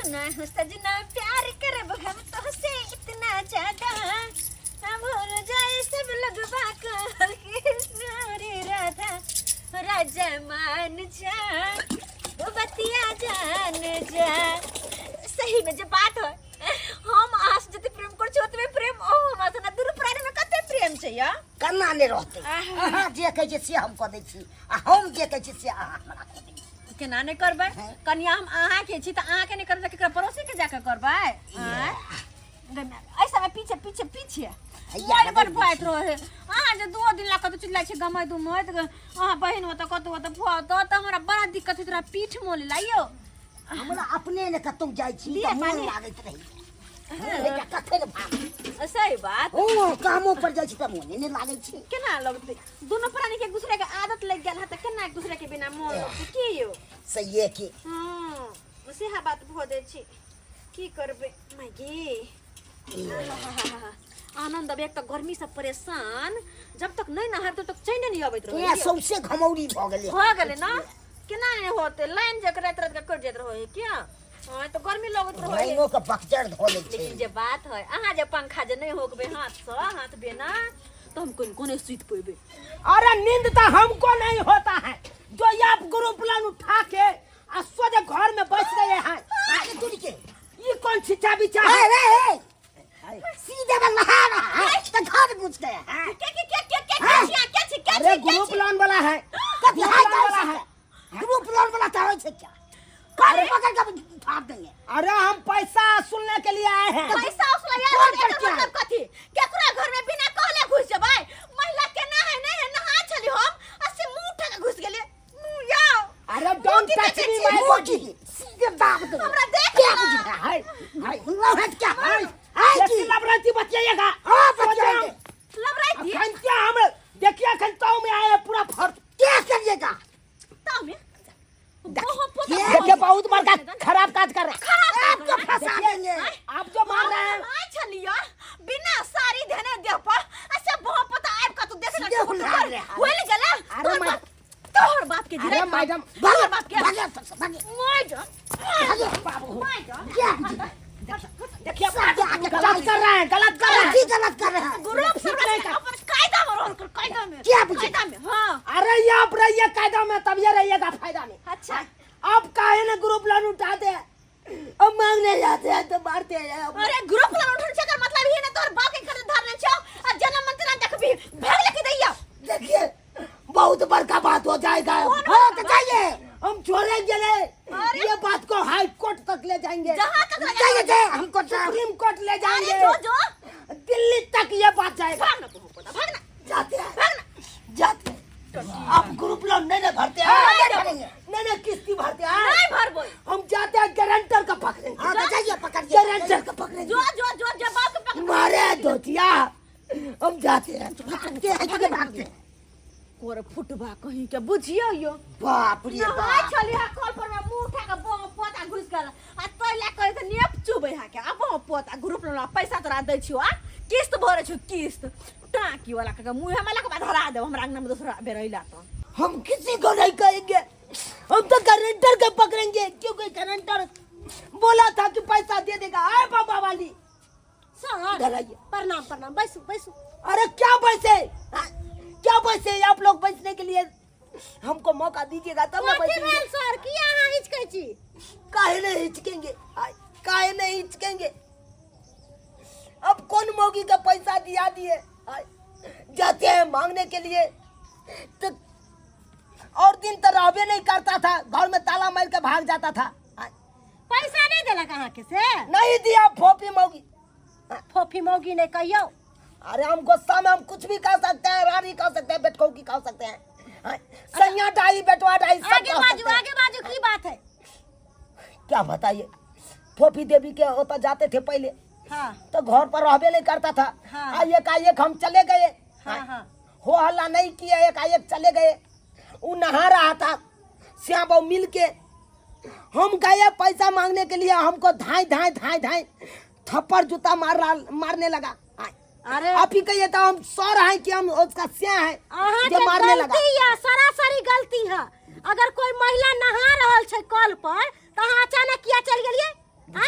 सुना हो सजना प्यार करब हम तोहसे इतना ज्यादा हम भूल जाए सब लोग बाकर कृष्ण रे राधा राजा मान जा ओ बतिया जान जा। सही में जे बात है, हम अहाँ से जते प्रेम कर छी ओतबे प्रेम ओ हमरा से ना, दुनू प्राणी में कते प्रेम छै या केना नहि रहतै? अहाँ जे कहै छियै से हम कऽ दै छी आ हम जे कहै छियै से अहाँ हमरा कऽ दै छी। केना नहि करबै कनिया? हम अहाँके छी तऽ अहाँके नहि करबै तऽ केकरा पड़ोसी के जाके करबै? आँय? एहि समय पीछे पीछे पीछे हैया बड़ बड़ भइत रहे। अहाँ जे 2 दिन ला कतौ चिल्लाइ छी गमै दुमैत, अहाँ बहिन ओतऽ कतौ ओतऽ फुआ ओतऽ, तऽ हमरा बड़ा दिक्कत होइत रहै, पीठ मोल लाइयो। हमरा अपने ने कतौ जाइ छी दिअ तऽ मोन पानी। लागैत रहै एकटा कखन भाग। सही बात। ओ कामो पर जाइ छी तऽ मोने नहि लागै छै। केना लगतै? दुनू प्राणी के एक दूसरे के आदत लग गेल है तऽ केना एक दूसरे के बिना मोन लगतै की यौ? सहिए की। हँ, सेहा बात भऽ जाइ छै, की करबै माइगे। आनंद अब एक तऽ गर्मी से परेशान, जब तक नहीं नहायब तब तक चैने नहीं अबैत तोरा रहै। सौंसे घमौरी भऽ गेलै। भऽ गेलै ना? केना नहि होतै? लाइन जे राति राति के कटि जाइत रहै क्या? हँ, तऽ गर्मी लगैत रहै। लाइनो के बकजर धऽ लै छै। लेकिन जे बात है, अहाँ जे पंखा जे नहीं होकबै हाथ से हाथ बिना तो हम कोन कोने सुति पेबै। अरे नींद तो हमको नहीं होता है, जो ये आप ग्रुप लोन उठा के आ सोझे घर में बस गए हैं। आगे दूर के ये कौन छिचा बिचा ए है? ए ए, सीधे में नहा रहा है तो घर घुस गया है। क्या क्या क्या क्या क्या? हाँ? क्या क्या क्या क्या? अरे ग्रुप लोन वाला है, कथी ग्रुप है? लोन वाला है। ग्रुप लोन वाला तो है क्या? कौन पकड़ के फाड़ देंगे? अरे हम पैसा वसूलने के लिए आए हैं। पैसा उसला यार। कौन एकर करके आए? मतलब कथी? केकरा घर में बिना कहले घुस जेबै? महिला केना है नहीं है, नहा छली हम आ से मुंह उठा के घुस गेले मुंह याओ। अरे don't मुंह की टच देखै मी छी? My मुंह बॉडी की सीधे दाब देंगे। हमरा देख क्या ना। बुझ रहा है? हाय है क्या? हाय हाय की की लबराती बतियाइएगा? हाँ, बतियाएंगे। लबराती अखन क्या हम देखिए, अखन ताव में आए हैं, पूरा फर्श क्या करिएगा ताव में? बहुत पोता। देखिए, बहुत बड़का खराब काज कर रहा है। आपको फंसा देंगे। आप जो मार रहे हैं। आय छलियो बिना साड़ी धेने देह पर आ से बहुत पता आबि कऽ तू देख सीधे हुला रहे हैं। होइल गेला। अरे तोहर तोहर बाप के अरे गिराइ मैडम, तोहर बाप के भागे भागे मैडम भागे। बाबू मैडम क्या बुझ रहा है? देखिए, सब आके गलत कर रहे हैं, गलत कर रहे हैं। की गलत कर रहे हैं? ग्रुप सब अपन कायदा में रहल कर, कायदा में। क्या बुझे? कायदा में, हाँ। अरे ये आप रहिए कायदा में तब ये रहिएगा फायदा में। अच्छा। आप काहे ना ग्रुप लोन उठाते हैं, अब मांगने जाते हैं तो मारते हैं। अरे ग्रुप लोन उठन छै एकर मतलब ही ना तोहर बाप के घर धरने छौ आ जन्म मंत्री देखबी भाग लेके दैया। देखिए, बहुत बड़का बात हो जाएगा। कौन? हाँ तो जाइए। हम छोड़ेंगे नहीं। अरे? ये बात को हाई कोर्ट तक ले जाएंगे। जहाँ तक ले जाइए जाइए, हमको सुप्रीम कोर्ट ले अरे जाएंगे, जो जो दिल्ली तक ये बात जाएगा। भाग ना तू पोता, भाग ना। जाते हैं, भाग ना। जाते हैं। आप ग्रुप लोन नहीं ना भरते हैं? हाँ, नहीं भरेंगे। नहीं नहीं, किस्ती भरते हैं। नहीं भरबो। हम जाते हैं, गारंटर का पकड़ेंगे। हाँ तो जाइए, पकड़िए। गारंटर का पकड़ेंगे। जो जो जो जो बाप के पकड़ मारे धोतिया, हम जाते हैं। भागते हैं कि नहीं भागते हैं? कोर फुटबा कहीं के बुझियो यो। बाप रे नहाय बाप। छली हा कल पर में मुंह उठा के बम पोता घुस गेल आ तोय ला कहे त नेप चुबै हा के आ बम पोता ग्रुप लोन पैसा तोरा दै छियो आ किस्त भरे छियो किस्त। टाकी वाला के मुंह हमरा के धरा देब, हमरा अंगना में दोसरा बेर अइला त हम किसी को नहीं कहेंगे, हम तो गारंटर को पकड़ेंगे, क्योंकि गारंटर बोला था कि पैसा दे देगा। आए बाबा वाली सर इधर आइए। प्रणाम प्रणाम, बैसू बैसू। अरे क्या बैसे, हाँ? क्या बैसे? आप लोग बैसने के लिए हमको मौका दीजिएगा तब ना कथी बैठेंगे। भेल सर, किया अहाँ हिचकै छी? काहे नहीं हिचकेंगे? आय, काहे नहीं हिचकेंगे? अब कौन मौगी का पैसा दिया दिए? आय, जाते हैं मांगने के लिए तो और दिन तो रहबे नहीं करता था, घर में ताला मार के भाग जाता था। आय, पैसा नहीं देलक अहाँके से? नहीं दिया फोफी मौगी। फोफी मौगी नहीं कहियौ। अरे हम गुस्सा में हम कुछ भी कह सकते हैं, रानी कह सकते हैं, बेटकौ की कह सकते हैं, हाँ, सैया डाई बेटवा डाई सब आगे कह बाजू। सकते हैं। आगे बाजू, की बात है? क्या बताइए, फोफी देवी के होता जाते थे पहले। हाँ। तो घर पर रहबे नहीं करता था। हाँ। आ एकाएक हम चले गए। हाँ, हाँ। हो हल्ला नहीं किया, एकाएक चले गए। वो नहा रहा था, श्याम बाबू मिल के हम गए पैसा मांगने के लिए, हमको धाई धाई धाई धाई थप्पड़ जूता मार रहा, मारने लगा। अरे आप ही कहिए तो हम सर हैं कि हम उसका स्या है अहाँ जो के मारने लगा? गलती है, सरासरी गलती है। अगर कोई महिला नहा रहल छै कल पर तऽ अहाँ अचानक किया चलि गेलियै? आँय?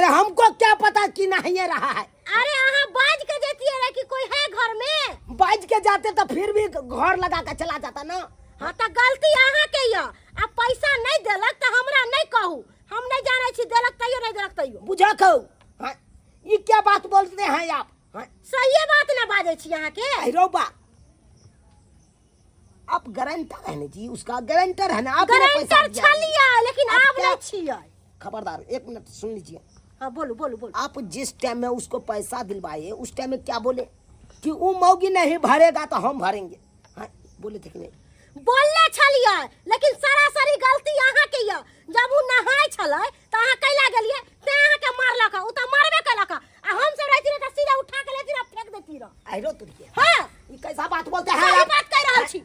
हमको क्या पता कि नहाइए रहा है। अरे अहाँ बाज के जैतियै रहे कि कोई है घर में। बाज के जाते तो फिर भी घर लगा के चला जाता ना। हाँ तो गलती अहाँ के यऽ, आ पैसा नहीं देलक तऽ हमरा नहीं कहू, हम नहीं जानै छी देलक तैयो नहीं देलक तैयो। बुझा कहू, हाँ, ये क्या बात बोलते हैं आप? हाँ? सहिए बात ना बाजै छी अहाँ के। अरे बा, आप गारंटर है ना जी, उसका गारंटर है ना आप। ही ना पैसा गारंटर दिया। छलियै लेकिन आप आब क्या- नहीं छियै। खबरदार, एक मिनट सुन लीजिए। हाँ बोलू बोलू बोलू। आप जिस टाइम में उसको पैसा दिलवाए उस टाइम में क्या बोले कि वो मौगी नहीं भरेगा तो हम भरेंगे? हाँ, बोले थे कि नहीं? बोलले छलियै लेकिन सरासरी गलती अहाँ के यऽ। जब ओ नहाय छलै तऽ अहाँ कैला गेलियै तें अहाँके मारलक, ओ तऽ मारबे केलक। आ हम सब रहती रहे तऽ सीधा उठा के लेती रहे फेंक देती रहे। अरे तुझे हाँ ये कैसा बात बोलते हैं सही आप? बात कह रहल छी।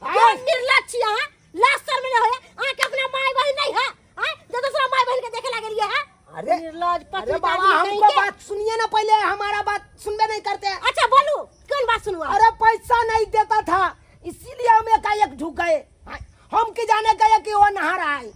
हाँ। कोन निर्लज छी अहाँ, लाज शर्म नहीं होय अहाँके? अपना माय बहिन नहीं है आँय जे दूसरा माय बहिन के देखे लागलियै है? अरे निर्लज अरे पतित बाबा आदमी कहीं हमको के। बात सुनिए ना पहले, हमारा बात सुनबे नहीं करते हैं। अच्छा बोलू, कौन बात सुनू आप? अरे पैसा नहीं देता था इसीलिए हम एकाएक झुक गए। हाँ, हम की जाने गए कि वो नहा रहा है।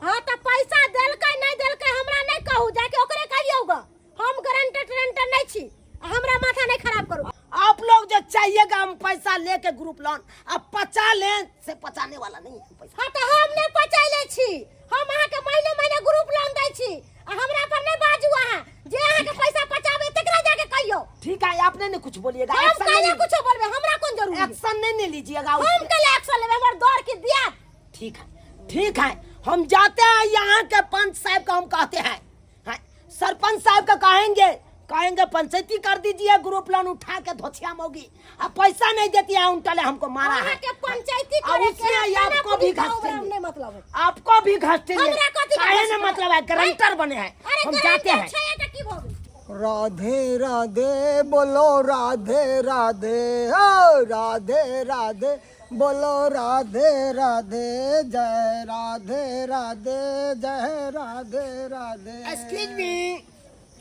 हाँ तो पैसा देलकै नहीं देलकै हमरा नहीं कहू, जाके ओकरे कहियौ ग। हम गारंटर टरेंटर नहीं छी, हमरा माथा नहीं खराब करू। आप लोग जो चाहिएगा हम पैसा लेके ग्रुप लोन अब पचा लें से पचाने वाला नहीं है पैसा। हाँ तो हम नहीं पचैले छी, हम अहाँ के महीने महीने ग्रुप लोन दै छी, आ हमरा पर नहीं बाजू अहाँ। जे अहाँ के पैसा पचाबे तकरा जाके कहियौ। ठीक है, आपने नहीं कुछ बोलिएगा। हम एक्शन कैला नहीं, कुछो बोलबे, हमरा कोन जरूरी? एक्शन नहीं, नहीं लीजिएगा हम उसमें। कैला एक्शन लेबै, हमर दौड़ के दिया। ठीक है ठीक है, हम जाते हैं यहाँ के पंच साहब का, हम कहते हैं, हाँ, सरपंच साहब का कहेंगे, कहेंगे पंचायती कर दीजिए ग्रुप लोन उठा के धोछिया मोगी अब पैसा नहीं देती है उन टले हमको मारा है। अहाँ के पंचायती और करे के उसमें है, थाना आपको भी पुलिस का घसते ओकरा हैं। नहीं मतलब है। आपको भी घसते हैं। हमरा कथी के काहे घसते न मतलब है, गारंटर बने हैं। अरे हम जाते गारंटर हैं। छै तऽ की भऽ गेल? राधे राधे बोलो राधे राधे, ओ राधे राधे बोलो राधे राधे, जय राधे राधे, जय राधे राधे। Excuse me.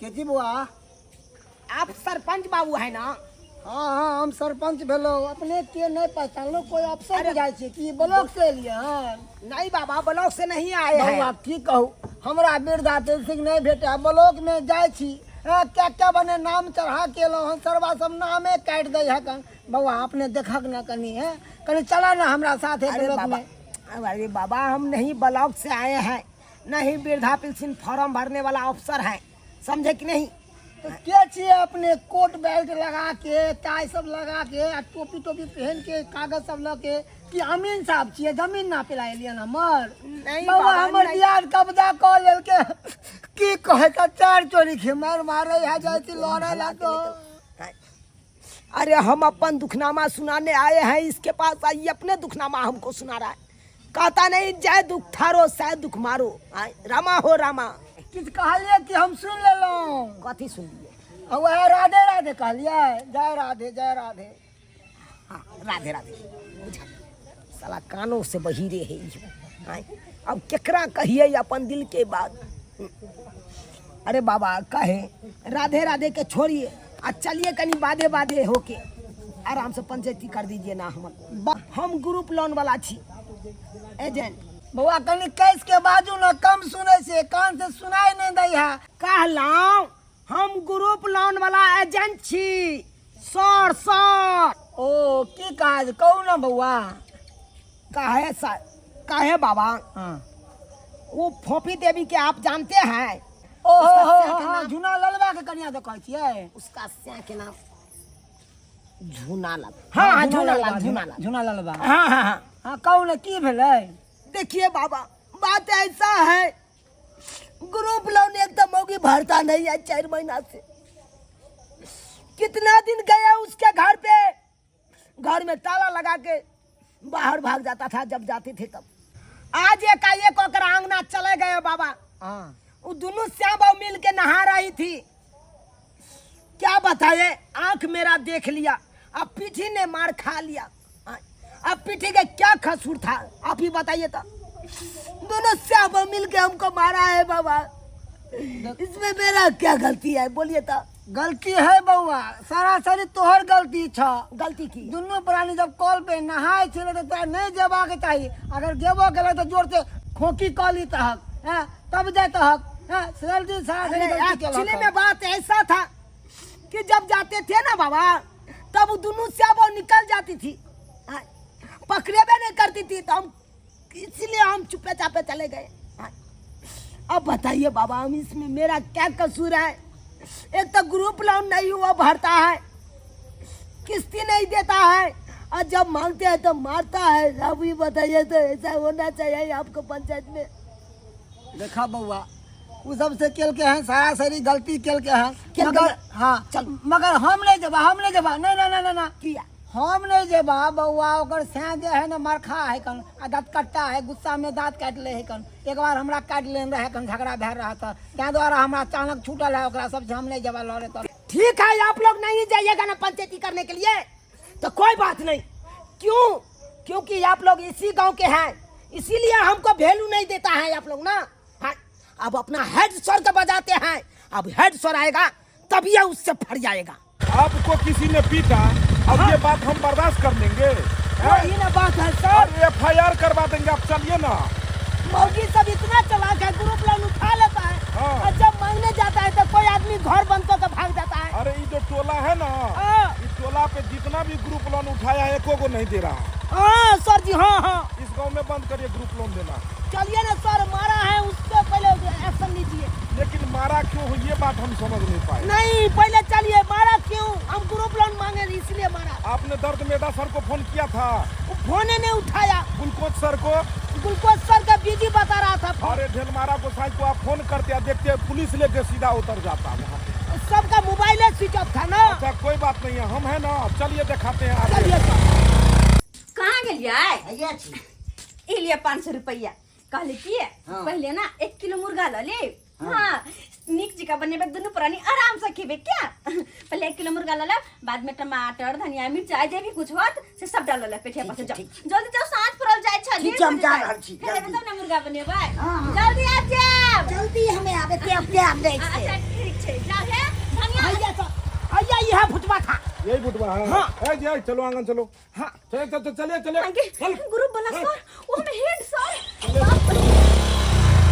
के जी बुआ? आप सरपंच बाबू है ना? हाँ हाँ, हम सरपंच भेलो। अपने के नहीं पहचानलो? कोई अफसर बुझाइ छै कि ब्लॉक से एलियै हन? नहीं बाबा, ब्लॉक से नहीं आए हैं। बौआ की कहू, हमरा वृद्धा पेंशन नहीं भेटे, ब्लॉक में जाइ छी, हाँ, क्या क्या बने नाम चढ़ा के एलहुँ हन, सरवा सब नामे काटि दै हकन। बौआ अपने देखक ना कनी, है कनी चला ना हमरा साथे अरे ब्लॉक बाबा में। अरे बाबा, हम नहीं ब्लॉक से आए हैं, नहीं वृद्धा पेंशन फॉर्म भरने वाला अफसर है, समझे कि नहीं? तो के छियै अपने? कोट बेल्ट लगा के, टाई सब लगा के आ टोपी टोपी पहन के कागज सब लऽ के कि अमीन साहब छियै? जमीन नापे ला एलियन हमर? नहीं बाबा बाबा, हमर नहीं। दियाद कब्जा कऽ लेलकै, की कहै त चार चोरी के मार मारे है जाइ छी लड़ै ला तो। अरे हम अपन दुखनामा सुनाने आए हैं इसके पास, आइए अपने दुखनामा हमको सुना रहा है। कहता नहीं जय दुख थारो सै दुख मारो। आय, रामा हो रामा। किछु कहलियै कि हम सुनि लेलहुँ? कथी सुन लिए? आ वएह राधे राधे कहलियै, जय राधे जय राधे। हाँ राधे राधे। बुझा साला कानों से बहिरे है ई। आय, अब केकरा कहिए अपन दिल के बात? अरे बाबा कहे राधे राधे के छोड़िए आ चलिए कनी बाधे बाधे होके आराम से पंचायती कर दीजिए ना। हम ग्रुप लोन वाला छी एजेंट। बौआ कनी कैस के बाजू ने, कम सुनै छै, कान से सुनाई नहीं दै है। कहलहुँ हम ग्रुप लोन वाला एजेंट छी सर सर। ओ की काज कहू ना बौआ। काहे सर, काहे बाबा? हाँ। वो फोफी देवी के आप जानते हैं? ओहो उसका हो स्या के हाँ नाम- झुना ललबा के कनिया तो कहै छियै। उसका स्या के नाम झूना लाल। हाँ हाँ, झूना लाल झूना लाल। झुना ललबा। हाँ हाँ हाँ। हाँ कहू ने, की भेलै? देखिए बाबा, बात ऐसा है, ग्रुप लोन एक तो मौगी भरता नहीं है 4 महीना से। कितना दिन गया उसके घर पे, घर में ताला लगा के बाहर भाग जाता था जब जाते थे तब। आज एकाएक ओकरा आंगना चले गए बाबा। हाँ। वो दोनों श्याम बाबू मिल के नहा रही थी। क्या बताए, आंख मेरा देख लिया, अब पीठी ने मार खा लिया। अब पीठी के क्या कसूर था, आप ही बताइए। तो दोनों श्याम बाबू मिल के हमको मारा है बाबा, इसमें मेरा क्या गलती है बोलिए तो? गलती है बौआ, सरासरी तोहर गलती छ। गलती की? दुनू प्राणी जब कल पे नहाय छलै तऽ तोरा नहि जेबाक चाही। अगर गेबो केलक तऽ जोर से खोकी कऽ ली तहक, हैं, तब जैतहक। हाँ, गलती सारा अरे गलती केलक एक्चुअली हन। में बात ऐसा था कि जब जाते थे ना बाबा तब वो दोनों से वो निकल जाती थी। हाँ, पकड़े भी नहीं करती थी, तो हम इसलिए हम चुपे चापे चले गए। हाँ, अब बताइए बाबा, हम इसमें मेरा क्या कसूर है? एक तो ग्रुप लोन नहीं हुआ भरता है, किस्ती नहीं देता है, और जब मांगते हैं तो मारता है। अब ये बताइए, तो ऐसा होना चाहिए आपको पंचायत में? देखा बउआ, उ सबसे केलके हैं, सारा सारी गलती केलके हैं। केलके मगर हैं। हाँ चल। मगर हम नहीं जेबा, हम नहीं जेबा, नहीं नहीं नहीं नहीं किया? हम नहीं जेबा बउआ। ओकर सैं जे है ना मरखा है कन आ दाँत कट्टा है, गुस्सा में दाँत काटि ले है कन। एक बार हमरा काटि लेने रहे कन, झगड़ा भए रहा था, ताहि दुआरे हमरा अचानक छूटल है। ओकरा सबसे हम नहीं जेबा लड़े तर। ठीक है, आप लोग नहीं जाइएगा ना पंचायती करने के लिए तो कोई बात नहीं। क्यों? क्योंकि आप लोग इसी गांव के हैं, इसीलिए हमको वैल्यू नहीं देता है आप लोग ना। हाँ, अब अपना हेड सर को बजाते हैं, अब हेड सर आएगा तब ये उससे फट जाएगा। आपको किसी ने पीटा, अब ये बात हम बर्दाश्त कर लेंगे? हैं? वही ना बात है सर। अरे एफआईआर करवा देंगे, आप चलिए ना। मौगी सब इतना चलाक है, ग्रुप लोन उठा लेता है हाँ। और जब मांगने जाता है तो कोई आदमी घर बंद करके भाग जाता है। अरे ये जो टोला है ना, हाँ। इस टोला पे जितना भी ग्रुप लोन उठाया है एको को नहीं दे रहा। हाँ सर जी, हाँ हाँ। इस गांव में बंद करिए ग्रुप लोन देना। चलिए ना सर, मारा है उससे पहले एक्शन लीजिए। लेकिन मारा क्यों हो, ये बात हम समझ नहीं पाए। नहीं, पहले चलिए, मारा क्यों? हम ग्रुप लोन मांगे इसलिए मारा। आपने दर्द मेदा सर को फोन किया था? वो फोन ही नहीं उठाया। ग्लूकोज सर को? ग्लूकोज सर का बिजी बता रहा था फोन। अरे ढेलमारा गोसाई को आप फोन करते हैं, देखते हैं पुलिस लेके सीधा उतर जाता वहाँ पे। सबका मोबाइल स्विच ऑफ था ना। अच्छा कोई बात नहीं है, हम है ना, चलिए दिखाते हैं आगे। चलिए सर। कहाँ गेलियै? हैया छी। ई लिअ 500 रुपैआ। कहली की हाँ। पहिले ना 1 किलो मुर्गा लऽ ले। हाँ, नीक जकाँ बनेबै, दुनू प्राणी आराम से खेबै। क्या पहिले 1 किलो मुर्गा लऽ लेब, बाद में टमाटर, धनिया, मिरचाई जे भी कुछ होत से सब डाल लेब। पेठिया पर से जाओ, ठीक। जल्दी जाओ, साँझ पड़ल जाइ छै। ठीक छै, हम जा रहल छी, फेर एबै जल्दी। तब ने मुर्गा बनेबै। हाँ, हाँ। जल्दी आबि जायब। जल्दी हमें आबे ते अपने आप जाइ छै। अच्छा ठीक छै, जाओ हे धनिया। भैया सर, भैया यह फुटवा था। यही बुटवा है? हाँ। ए जी, चलो आंगन चलो। हाँ। चले चल चलिए चलिए। आगे चल। ग्रुप वाला सर, ओ हमें हेड सर, बाप रे।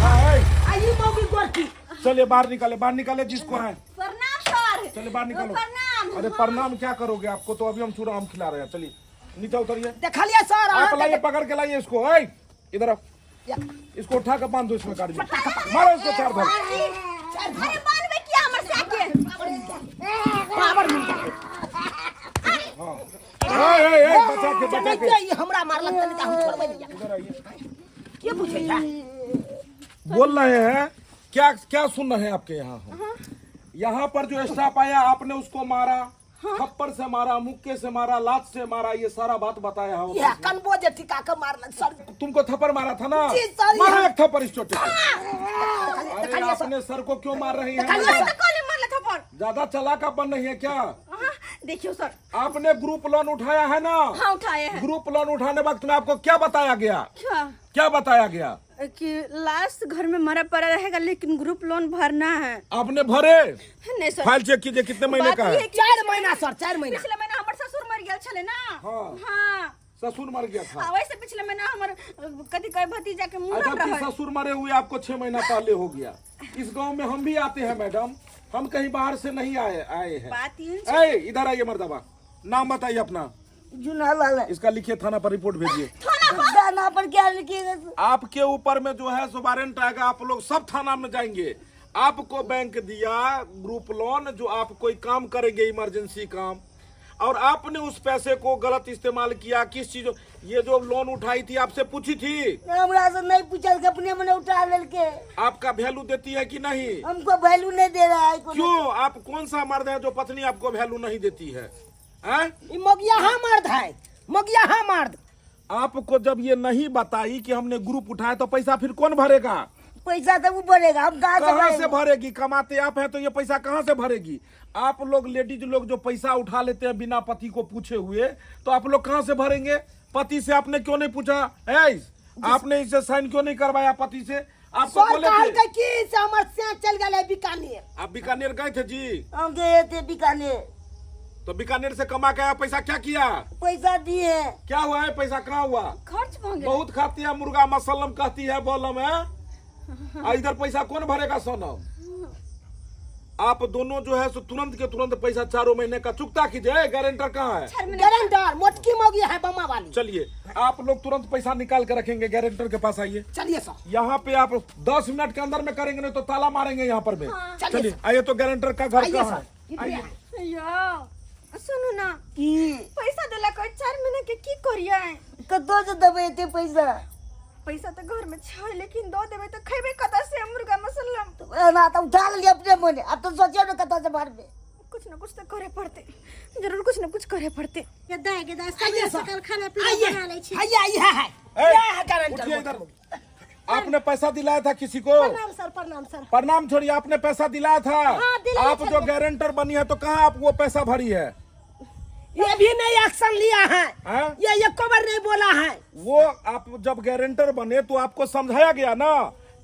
हाँ, ए, आई मौगी गोरकी। चलिए बाहर निकाले, बाहर निकाले जिसको है। प्रणाम सर। चलिए बाहर निकालो। प्रणाम। अरे प्रणाम क्या करोगे, आपको तो अभी हम चूड़ा आम खिला रहे हैं। चलिए नीचे उतरिए। देखलिए सर? आप अहाँ लाइए, पकड़ के लाइए इसको। ए, इधर आओ। या। इसको उठा के बांध दो इसमें गाड़ी में, मारो इसको चार धर। अरे बांधबे किया हमर साके? पावर मिल गया। हाँ, ए, ए, ए, बचा के बचा के। ई हमरा मारलक तनिका हम छोड़बै नहीं। इधर आइए। के पूछै है? बोल रहे हैं क्या क्या सुन रहे हैं आपके यहाँ हम? यहाँ पर जो स्टाफ आया, आपने उसको मारा, थप्पड़ से मारा, मुक्के से मारा, लात से मारा, ये सारा बात बताया है वो। यह कनबो जे टिका के मारलक सर। तुमको थप्पड़ मारा था ना? जी, सर, मारा यहाँ- एक थप्पड़ इस चोटे पे। अरे आपने सर को क्यों मार रही हैं? तो कॉले मारल थप्पड़? ज्यादा चलाका बन रही है क्या? हाँ, देखियो सर। आपने ग्रुप लोन उठाया है ना? हाँ, उठाए हैं। ग्रुप लोन उठाने वक्त में आपको क्या बताया गया? क्या? क्या बताया गया? कि लास्ट घर में मरा पड़ा रहेगा, लेकिन ग्रुप लोन भरना है। आपने भरे? नहीं सर। फाइल चेक कीजिए, कितने महीने बात का ई है? है कि 4 महीना सर, 4 महीना। पिछले महीना हमर ससुर मर गेल छले ना। हाँ। हाँ। ससुर मर गया था? हाँ, वैसे पिछले महीना हमर कथी कहे भतीजा के मुंडन अच्छा रहे। ससुर मरे हुए आपको 6 महीना पहले हो गया। इस गांव में हम भी आते हैं मैडम, हम कहीं बाहर से नहीं आए आए हैं। बात ई ए, इधर आइए मर्दबा, नाम बताइए अपना। जुना लाल है। इसका लिखिए, थाना पर रिपोर्ट भेजिए। थाना पर क्या लिखिएगा? आपके ऊपर में जो है सो वारंट आएगा, आप लोग सब थाना में जाएंगे। आपको बैंक दिया ग्रुप लोन, जो आप कोई काम करेंगे, इमरजेंसी काम, और आपने उस पैसे को गलत इस्तेमाल किया। किस चीज ये जो लोन उठाई थी, आपसे पूछी थी? हमरा से नहीं पूछल के अपने मने उठा लेलके। आपका वैल्यू देती है कि नहीं? हमको वैल्यू नहीं दे रहा है कोनो। क्यों, आप कौन सा मर्द है जो पत्नी आपको वैल्यू नहीं देती है, हैं? ई मौगिया हाँ मर्द है, मौगिया हाँ मर्द। आपको जब ये नहीं बताई कि हमने ग्रुप उठाया, तो पैसा फिर कौन भरेगा? पैसा तो वो भरेगा, हम कहाँ से कहाँ से भरेंगे? भरेगी? कमाते आप हैं तो ये पैसा कहाँ से भरेगी? आप लोग लेडीज लोग जो पैसा उठा लेते हैं बिना पति को पूछे हुए, तो आप लोग कहाँ से भरेंगे? पति से आपने क्यों नहीं पूछा है? आपने इसे साइन क्यों नहीं करवाया पति से? आपको सर, बोले कहल थे के की से हमर से चल गेलै बीकानेर। आप बीकानेर गए थे जी? हम गए थे बीकानेर। तो बीकानेर से कमा के आया पैसा, क्या किया? पैसा दिए। क्या हुआ है पैसा, कहाँ हुआ? खर्च भऽ गेल। बहुत खाती है मुर्गा मसल्लम, कहती है बोलम है। आ इधर पैसा कौन भरेगा सोनम? आप दोनों जो है सो तुरंत के तुरंत पैसा चारों महीने का चुकता कीजिए। गारंटर कहाँ है? गारंटर मोटकी मौगी है बमा वाली। चलिए आप लोग तुरंत पैसा निकाल के रखेंगे, गारंटर के पास आइए। चलिए सर। यहाँ पे आप 10 मिनट के अंदर में करेंगे, नहीं तो ताला मारेंगे यहाँ पर में। चलिए चलिए आइए। तो गारंटर का घर आइए कहाँ है? सर। आइए। यो सुनू ना, की? पैसा देला कोई 4 महीना के की करिए? कतौ से देबै एते पैसा? पैसा तो घर में छै, लेकिन दो देबै तो खेबै कतऽ से मुर्गा मसल्लम? एना तऽ उठा लेलियै अपने मोने, आब तऽ सोचियौ ने कतऽ से भरबै। कुछ न कुछ तो करे पड़ते, जरूर कुछ न कुछ करे पड़ते। गदा गदा आइए सवेरे सर। सकल खाना पीना आइए। बना लै छी। आइए, आइए है। ए, यह है गारंटर। उठिए इधर। आपने पैसा दिलाया था किसी को? प्रणाम सर, प्रणाम सर। प्रणाम छोड़िए, आपने पैसा दिलाया था? हाँ, दिलाया आप जो छलिए। गारंटर बनी है तो कहाँ आप वो पैसा भरी है? ये भी नहीं एक्शन लिया है। हाँ? ये एको बार नहीं बोला है। वो आप जब गारंटर बने तो आपको समझाया गया ना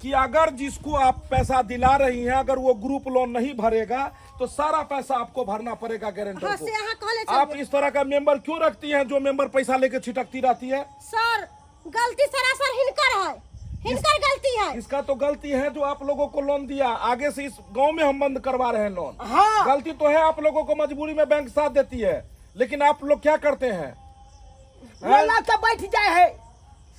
कि अगर जिसको आप पैसा दिला रही हैं, अगर वो ग्रुप लोन नहीं भरेगा तो सारा पैसा आपको भरना पड़ेगा गारंटर हाँ को। से अहाँ कहले आप छलिए। इस तरह का मेंबर क्यों रखती हैं, जो मेंबर पैसा लेके छिटकती रहती है? सर, गलती सरासर हिनकर है, हिनकर गलती है। इसका तो गलती है जो आप लोगों को लोन दिया। आगे से इस गांव में हम बंद करवा रहे हैं लोन। हाँ। गलती तो है आप लोगों को, मजबूरी में बैंक साथ देती है, लेकिन आप लोग क्या करते हैं? हैं? बोला के बैठ जाए है।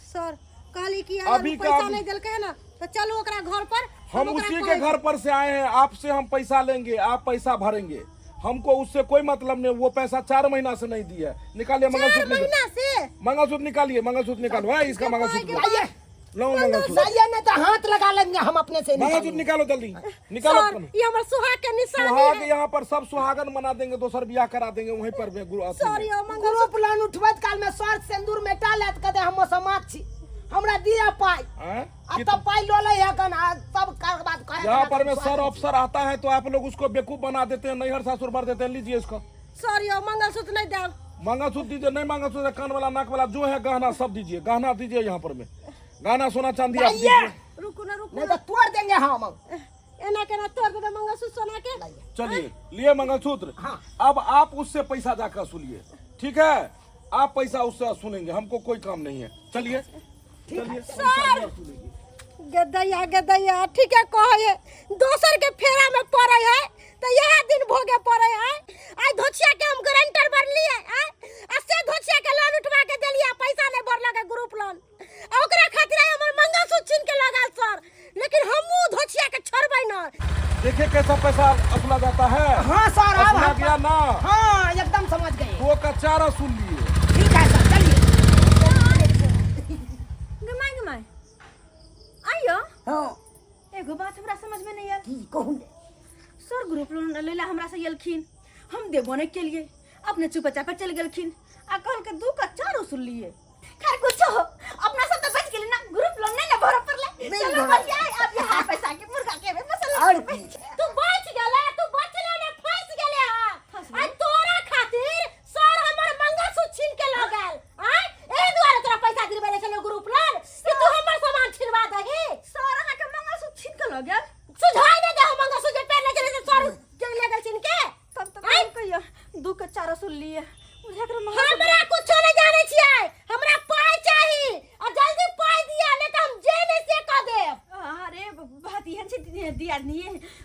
सर, कहली कि अगर अभी उ पैसा का- नहीं देलकै है ना तो चलू ओकरा घर पर। हम ओकरा उसी के कहै घर पर से आए हैं। आपसे हम पैसा लेंगे, आप पैसा भरेंगे, हमको उससे कोई मतलब नहीं। वो पैसा 4 महीना से नहीं दिया है। निकालिए चार मंगलसूत्र निकालिए। महीना से। मंगलसूत्र निकालिए, मंगलसूत्र निकालो है इसका, मंगलसूत्र लाइए। लो मंगलसूत्र। लाइए, नहीं तो हाथ लगा लेंगे हम अपने से। मंगलसूत्र निकालो, जल्दी निकालो। सर, ये हमर सुहाग के निशानी सुहाग है। यहाँ पर सब सुहागन मना देंगे, दोसर बियाह करा देंगे वहीं पर में गुरु अथी सर में। यो मंगलसूत्र। ग्रुप लोन उठबैत काल में सर सिंदूर मेटा लेत, कहते हम समाज छी, हमरा दिया पाई। हैं? आ तब पाई लो ले है कन, आ तब कर बात कहे। यहाँ पर में सर अफसर आता है तो आप लोग उसको बेवकूफ बना देते हैं, नैहर सासुर भर देते हैं। लीजिए इसको। सर, यो मंगलसूत्र नहीं देब। मंगलसूत्र दीजिए, नहीं मंगलसूत्र कान वाला, नाक वाला जो है गहना सब दीजिए। गहना दीजिए, यहाँ पर में गहना सोना चांदी आप लाइए। दीजिए। रुकू ना, रुकू। नहीं तो तोड़ देंगे हम। एना केना तोड़ देबै मंगलसूत्र सोना के? चलिए, लिए मंगलसूत्र। हाँ। अब आप उससे पैसा जाकर वसूलिए, ठीक है? आप पैसा उससे वसूलेंगे, हमको कोई काम नहीं है। चलिए चलिए, पैसा वसूलेंगे। गदैया गदैया, ठीक है कहै है, दोसर के फेरा में पड़े है तो यह दिन भोगे पड़े है। आइ धोछिया के हम गारंटर बनलिए आय, आ से धोछिया के लोन उठवा के देलिए, पैसा नहीं भरलक ग्रुप लोन, आ ओकरा खातिर आइ हमर मंगलसूत्र छीन के लगल सर, लेकिन हमहू धोछिया के छोड़बै न। देखिए कैसा पैसा वसूला जाता है। हाँ सर, अब वसूला हम गया ना? हाँ, एकदम समझ गए। दो का चार वसूल लिए। ठीक है सर, चलिए। गमाय गमाय आइयो। हाँ। एगो बात हमरा समझ में नहीं आयल। की कहू ने? सर ग्रुप लोन लेला हमरा से एलखिन, हम देबो नहीं के लिए, अपने चुपचाप चल गेलखिन आ कहल के दू का चार वसूल लिए। खैर कुछ हो, अपना सब तो बच गेली ना, ग्रुप लोन नहीं ना भरे पड़ले। नहीं चलो भरऽ। बच जाए अब यहाँ पैसा के मुर्गा के मसाला। और की? तू बच गेले, तू बचले ने, फंस गेले। हां। फंस आ तोरा खातिर सर हमर मंगलसूत्र छीन के ल गेल। आय एहि दुआरे तोरा पैसा दिलबे छलो ग्रुप लोन कि तू हमर सामान छिनवा दही। सर अहाँ के मंगलसूत्र छीन के लऽ गेल? सुझाई दे दे हम मंगलसूत्र जे पहिरने छलै से सर के ले गेल छीन के। तब तो कहियो कहियो दू के चार वसूल लिए बुझा कर मंगलसूत्र। हमरा कुछो नहीं जाने छियै, हमरा पाई चाही आ जल्दी पाई दिया, नहीं तऽ हम जे नहीं से कह देब। अरे बात एहन छै दियादनी,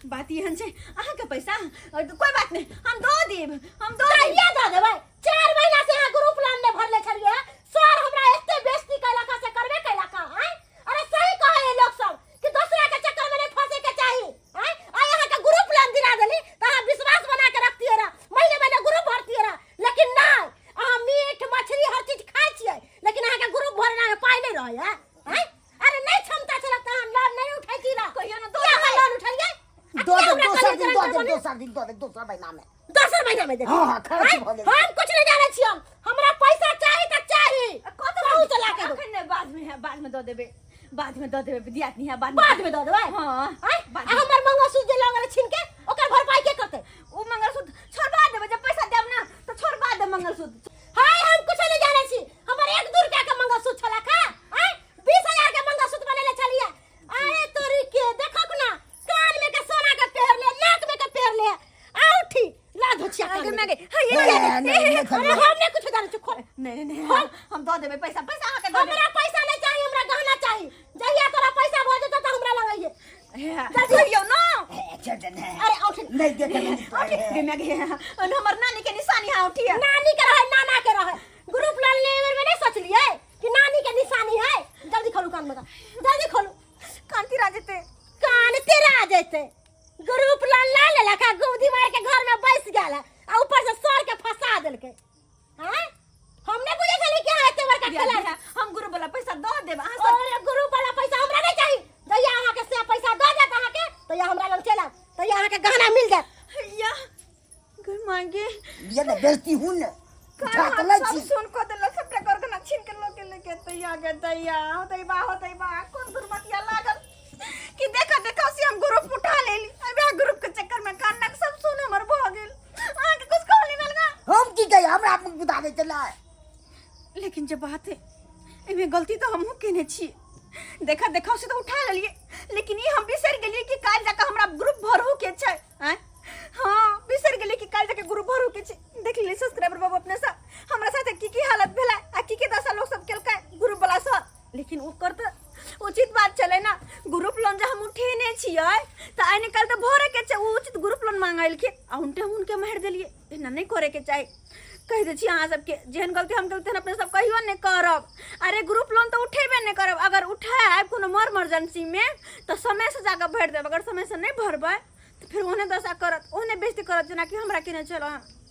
बात एहन छै, अहाँके पैसा कोई बात नहीं, हम दऽ देब, हम दऽ देब। कहिया दऽ देबै? 4 महीना से अहाँ ग्रुप लोन नहि भरले छलियै। सर हमरा एते बेइज्जती कैलक से करबे कैलक। आँय, अरे सही कहै है लोग सब कि दोसरा के चक्कर में नहीं फंसे के चाही। आँय, आइ अहाँ के ग्रुप लोन दिला देली तऽ अहाँ विश्वास बना के रखतियै रह, महीने महीने ग्रुप भरतियै रह, लेकिन नहि, अहाँ मीट मछली हर चीज खाइ छियै, लेकिन अहाँ के ग्रुप भरना में पाइ नहि रहै है। आँय, अरे नहि क्षमता छलक तऽ अहाँ लोन नहि उठैती रह। कहियो ने दऽ किया अहाँ देबै। लोन उठलियै? आ दऽ किया देब हमरा दोसर कहलियै दिन दऽ गारंटर देब। बनी? दोसर दिन दऽ देब, दोसर महीना में। दोसर महीना में देबै? हाँ, खर्च आँय? भऽ गेल। हम कुछ नहीं जानै छी, हम हमरा पैसा चाही तऽ चाही। कतऽ? कहूँ से ला के दो। अखन नहि, बाद में है, बाद में दऽ देबै, बाद में दऽ देबै दियादनी है, बाद में। बाद में दऽ देबै? हाँ। आँय? बाद आ में। हमर मंगलसूत्र जे लऽ गेलै छीन के, ओकर भरपाई के करतै? ओ मंगलसूत्र छोड़बा देबै, जब पैसा देब ना तऽ छोड़बा देब मंगलसूत्र। हाय, हम कुछ नहीं जानै छी। हमर 1-2 रुपया के मंगलसूत्र छला खा। आँय, 20,000 के मंगलसूत्र बनेले छलियै। अरे तोरी के, देखक ना, कान में के सोना के पहिर ले, नाक में के पहिर ले, औठी ला धोछिया कान आगे में। में गे हे। नहीं, नहीं, नहीं। अरे हम नहीं कुछ जानै छी, खोल। नहीं नहीं नहीं, हम दऽ देबै पैसा, पैसा अहाँके दऽ देबै। हमरा पैसा नहीं चाहिए, हमरा गहना चाहिए। जहिया तोरा पैसा भऽ जेतौ तऽ हमरा लग है कहियो ना। चल दे ने। अरे औठी। नहीं देखे नहीं। औठी गे मैं गे हमर नानी के निशानी है औठी है। नानी के रहे, नाना के रहे, ग्रुप लोन लेवे में नहीं सोचलिए कि नानी के निशानी है। जल्दी खोलू कान में का, जल्दी खोलू। कान तिरा जेते। कान तेरा जेते। ग्रुप लोन ला लेलक आ गुबदी मार के घर में बैस गेल आ ऊपर से सर के फंसा देलकै। हैं, हम नहीं बुझे छली कि अहाँ एते बड़का दिया, खेला। दिया, हम गुरु वाला पैसा दऽ देब अहाँ सब। और ग्रुप वाला पैसा हमरा नहीं चाही। जहिया अहाँ के से पैसा दऽ देत अहाँ के, तहिया हमरा लग चलि आयब, तहिया अहाँ के गहना मिल जायत। या गई मांगे। ये ने बेइज्जती हूं ने उठा के लै सब छी। सुन को देलक, सबटा कर के ना छीन के लोके लेके तैया गे दैया होतै बा, होतै बा। कोन दुर्मतिया लागल कि देखा देखा से हम ग्रुप उठा लेली। अबे ग्रुप के चक्कर में कानक सब सुन हमर भ गेल। अहाँ के कुछ कहली भेल गा? हम की कही, हमरा मुख बुझाबै चला। लेकिन जे बात है, एमे गलती तो हमहूँ केने छी। देखा देखा से तो उठा लेलिए, लेकिन ई हम बिसरि गेलिए कि काल्हि जाके हमरा ग्रुप भरू के छै। आँय, हाँ, बिसरि गेलिए कि काल्हि जाके ग्रुप भरू के छै। देख लेलिए सब्सक्राइबर बाबू, अपने सा हमरा साथे की की हालत भेलै आ की की दशा लोग सब केलकै ग्रुप वाला सब। लेकिन ओकर तऽ उचित बात छलै ना। ग्रुप लोन जे हम उठेने छियै तऽ आइ निकालि तऽ भरे के छै। ओ उचित ग्रुप लोन मांगलखिन आ उनटे हुनके मारि देलियै। एना नहि करे के चाही। कहि दै छी अहाँ सबके, जेहन गलती हम केलहुँ तेहन अपने सब कहियो नहि करब। अरे ग्रुप लोन तऽ उठेबे नहि करब। अगर उठायब कोनो मर मर्जेंसीमे तऽ समयसँ जाकऽ भरि देब। अगर समयसँ नहि भरबै तऽ फेर ओहने दशा करत, ओहने बेइज्जती करत, जेनाकि हमरा केने छल।